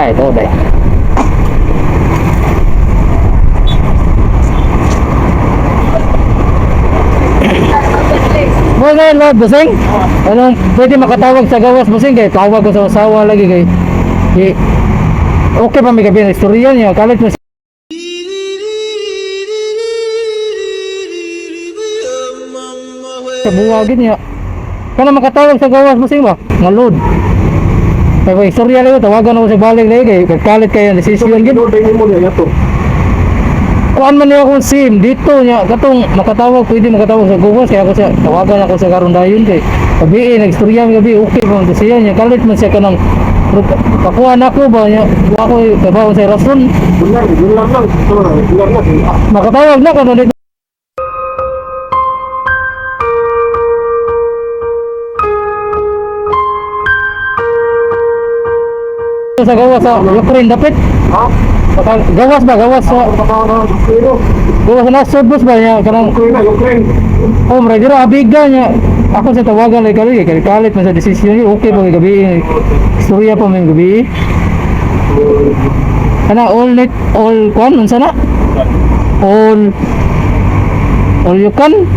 Ay, ito ba? Mo na Lord, busing? Anong pwede makatawag sa gawas, busing? Kay tawag ko sa asawa lagi kay. Di, okay pa may gabi na istorya niya. Kalit mo sa buwagin niya. Kana makatawag sa gawas, busing ba? Nga load. Kay kay istorya lagi, tawagan ako sa balik lagi kay kalit kayo ang desisyon gid. Order mo niya yato. Kuan man niya akong SIM dito niya katong makatawag, pwede makatawag sa gawas kaya ako siya tawagan ako sa karon dayon kay gabi eh, nagstorya mi gabi, okay pa man to siya niya, kalit man siya kanang pakuha na ako ba niya, wa ako kabaw sa rason. Bulan, bulan lang. Ito na, bulan na. Makatawag na kanon dito sa gawas sa Ukraine dapit. Ha? Gawas ba, gawas sa Ako pa na, Ukraine. Gawas sa nasod, boss ba niya kanang Ukraine na, Ukraine. Oh, mura dira abiga niya. Ako sa tawagan lagi kali kay kalit man sa desisyon niya. Okay ba kay gabi? Istorya pa man gabi. Kana all night all kwan unsa na? All you can.